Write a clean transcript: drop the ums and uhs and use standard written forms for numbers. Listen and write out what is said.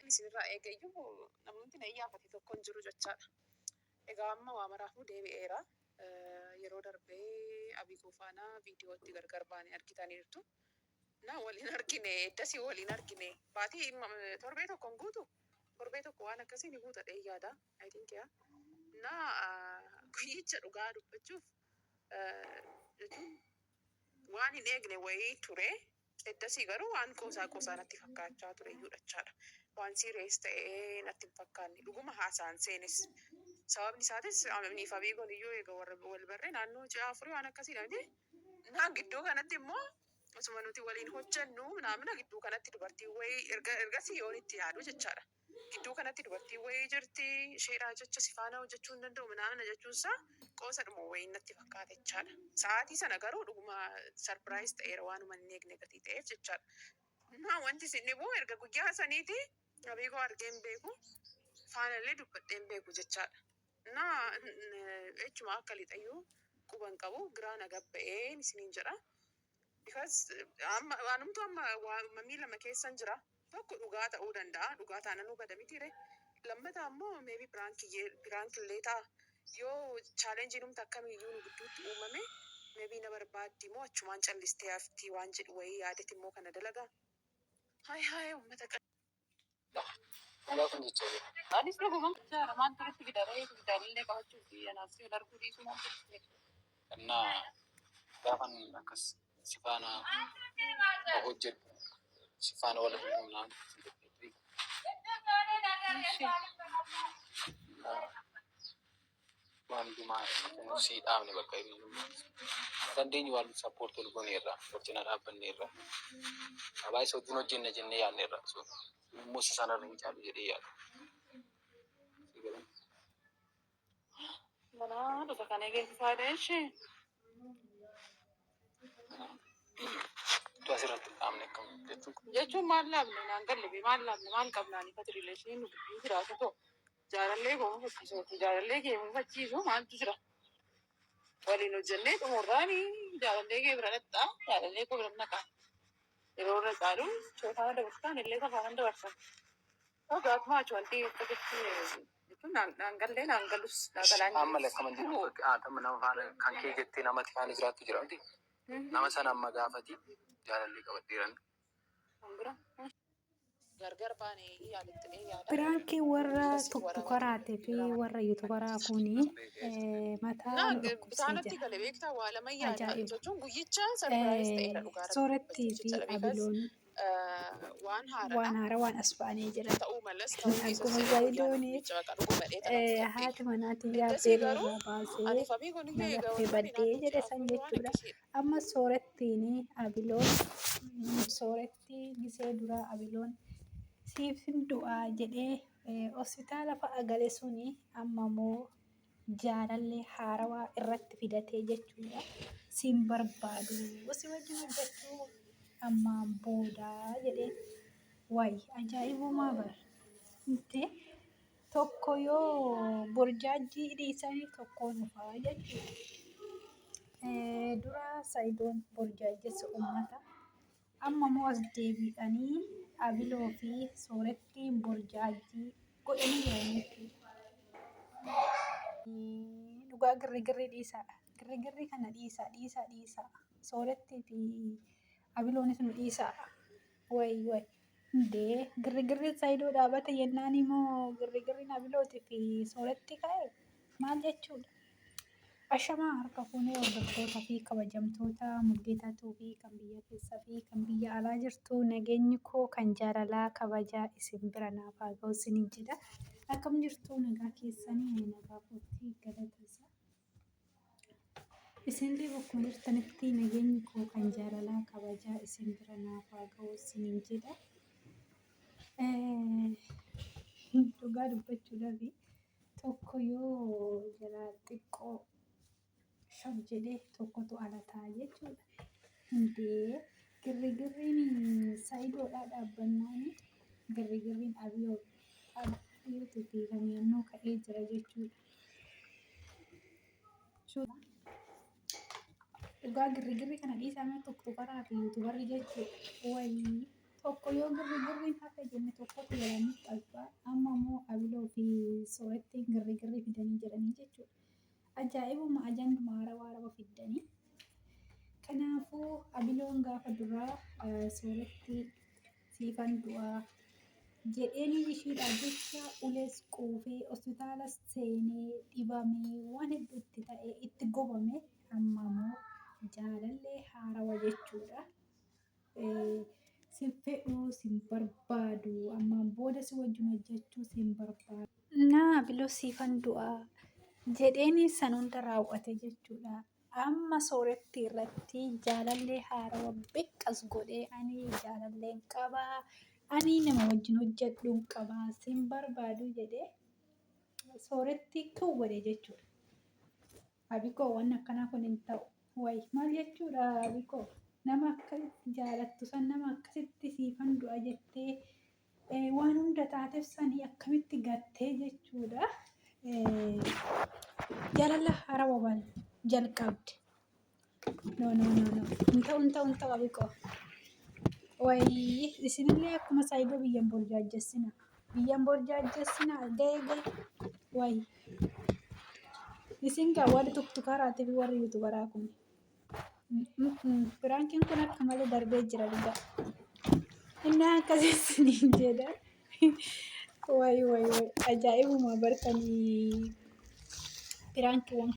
Wanti isinirraa eege iyyuu namni na iyyaafate tokko hin jiru jechaadha. Egaa amma waa maraafuu deebi'eera. Yeroo darbe Abiikoo faana viidiyootti gargar baane argitaniirtu. Na waliin argine, eddasii waliin argine. Baatii torbee tokko hin guutu. Torbee tokko waan akkasii ni guuta dhee yaada. I think yaa. Na guyyicha dhugaa dubbachuuf jechuun waan hin eegne wayii ture. Eddasii garuu waan qoosaa qoosaa natti fakkaachaa ture iyyuu jechaadha. Waan serious ta'ee natti hin fakkaanne. Dhuguma haasaan seenes. Sababni isaatis aniif Abiigoon iyyuu eega warra wal barree naannoo ji'a afurii waan akkasiidha miti. Naa gidduu kanatti immoo osuma nuti waliin hojjennu naamna gidduu kanatti dubartiin wayii erga ergasii yoon itti yaadu jechaadha. Gidduu kanatti dubartiin wayii jirti isheedhaa jecha si faana hojjechuu hin danda'u minaamina jechuun isaa qoosadhuma wayii natti fakkaate jechaadha. Sa'aatii sana garuu dhuguma surprise ta'eera waanuma hin eegne gatii ta'eef jechaadha. Naa wanti isin dhibu erga guyyaa saniiti Abiigoo argee hin beeku faanallee dubbadhee hin beeku jechaadha. Naa jechuma akka lixayyuu quba hin qabu giraa na gabba'een isiniin jedha. Because amma waanumtu amma mamii lama keessan jira. Tokko dhugaa ta'uu danda'a. Dhugaa taananuu bada mitiire. Lammataa immoo maybe prank illee ta'a. Yoo challenge numti akkamiiyyuu nu gidduutti uumame maybe na barbaaddi moo achumaan callistee hafti waan jedhu wayii yaadeti immoo kana dalagaa. Hayi hayi uummata Dhugaa kun jechaa jira. Anis dhuguma jechaadha. Maaltu sitti fida ree? Jaalallee qabachuu fi anaaf si wal arguu dhiisuu maaltu sitti fida? Innaa gaafan akkas si faana hojjedhu si faana wal arguu naan si jetteetti. Ishi. Waan hundumaa sii dhaabne bakka inni dandeenyu waan support wal gooneerra, wal cina dhaabbanneerra. Abaa isa wajjin hojjenna jennee yaadneerra. So immoo isa sanarra hin caalu jedhee yaada. Si galan. Manaa dhufa kan eegeessisaadha ishee. Tu asirratti dhaabne akkam jechuun. Jechuun maal laabne naan galle bee maal laabne maal qabnaan ifati relation nu gidduu jiraatu too jaalallee koo mufachiisu jaalallee kee mufachiisu maaltu jira waliin hojjennee xumurraani jaalallee kee bira dhaqxaa jaalallee koo bira naqaa yeroo irra caalu shootaana dabarsaa illee safaana dabarsa. Dhugaaf maachu wanti akkasitti jechuun naan gallee naan galus naa galaan Amma jirus. akkama jedhu amma nama faana kan kee jettee namatti faana jiraattu jira miti. Nama sana amma gaafati jaalallee qabadheeran. Kan bira. Gargar baane yaalitti dhee yaada. Piraankii warra Akkasii waraabame. tuktukaraatii fi warra yuutubaraa kuni mataa Naa nu dhukkubsee bitaanatti jira. gale beektaa waa lama yaada Ajaa'iba. jechuun guyyicha surprise ta'eera dhugaa rabbi Soorettii dubbachuuf fi jechaadha because Abiloon waan waan haaraadha. haarawaan as ba'anii jiran. Ta'uu malas ta'uu dhiisas Akkuma jedhee guyyaan Zaayidooni guyyicha baqa dhuguma dheeta natti fudhadhee. haati manaa tiyyaa Eddasii beela garuu irraa baasee ani fabii kun na iyyuu egaa gartee wal barree baddee naannoo jedhe ji'a san afurii waan jechuudha. akkasiidha. Amma soorettiin Abiloon soorettii gisee duraa Abiloon siifin du'aa jedhee hospitaala fa'a gale suni amma moo jaalallee haarawaa irratti fidatee jechuudha. Siin barbaadu si wajjin hojjechuu ammaan boodaa jedheen. Wayi ajaa'ibumaa bar. Intee tokko yoo borjaajjii dhiisanii tokkoon dhufaa jechuudha. Dura Sayidoon borjaajjessa uummata. Amma immoo as deebi'anii Abiloo fi Soorettiin borjaajjii godhanii jiran jechuudha. Dhugaa girrigirrii dhiisaa. Girrigirrii kana dhiisaa dhiisaa dhiisaa. Soorettii fi Abiloonis nu dhiisaa. Wayi wayi. Indee girrigirriin Saayidoo dhaabate jennaan immoo girrigirriin Abilootii fi Soorettii ka'e maal jechuudha? Ashamaa harka fuunee hordoftoota fi kabajamtoota Mulgeetaa Tuubii kan biyya keessaa fi kan biyya alaa jirtu nageenyi koo kan jaalalaa kabajaa isin bira naaf haa ga'u isiniin jedha. Akkam jirtu nagaa keessanii ani nagaa kootti galata isaa. Isinillee bakkuma jirtanitti nageenyi koo kan jaalalaa kabajaa isin bira naaf haa ga'u isiniin jedha. Dhugaa dubbachuudhaaf Tokko yoo jalaa xiqqoo shaf jedhe tokkotu ala ta'a jechuudha. Indee girrigirriin Sa'idoodhaa dhaabbannaan girrigirriin Abiyootii fi kan yennoo ka'ee jira jechuudha. Dhugaa girrigirri kana dhiisaa mee tuktukaraa fi yuutubarri jechuudha. Wayii. Tokko yoo girrigirriin hafe jenne tokkotu jalaa nutti alfa. Amma immoo Abiloo fi Soorettiin girrigirrii fidanii jiranii jechuudha. Ajaa'ibuma ajanduma haarawaa haarawaa fiddanii. Kanaafuu Abiloon gaafa duraa Sooretti siifan du'aa jedheenii ishiidhaaf jecha ulees quufee hospitaalas seenee dhibamee waan hedduu itti ta'ee itti gobame amma immoo jaalallee haarawa jechuudha. Sin fedhuu sin barbaadu ammaan booda si wajjin hojjechuu sin barbaadu. Naa biloo siifan du'aa jedheenii san hunda raawwate jechuudha. Amma sooretti irratti jaalallee haarawa beqqas godhee ani jaalalleen qaba ani nama wajjin hojjedhuun qaba sin barbaadu jedhee sooretti kiw godhe jechuudha. Abikoo wanni akkanaa kun hin ta'u. Wayi maal jechuudha abikoo nama akkasitti jaalattu san nama akkasitti siifan du'a jettee waan hunda taateef sanii akkamitti gattee jechuudha. Jaalala haarawaa waan jalqabde. No no no no hin ta'u hin ta'u hin ta'u abikoo. Wayii isinillee akkuma saayidoo biyyan borjaajjessina. Biyyan borjaajjessina ga'ee ga'e. Wayii. Isin gaa warri tuktukaaraatii fi warri yuutubaraa kun. Piraankiin kun akka malee darbee jira dhugaa. Inni akkasii isiniin jedha. Wayi wayi wayi ajaa'ibuma bartanii piraankiiwwan.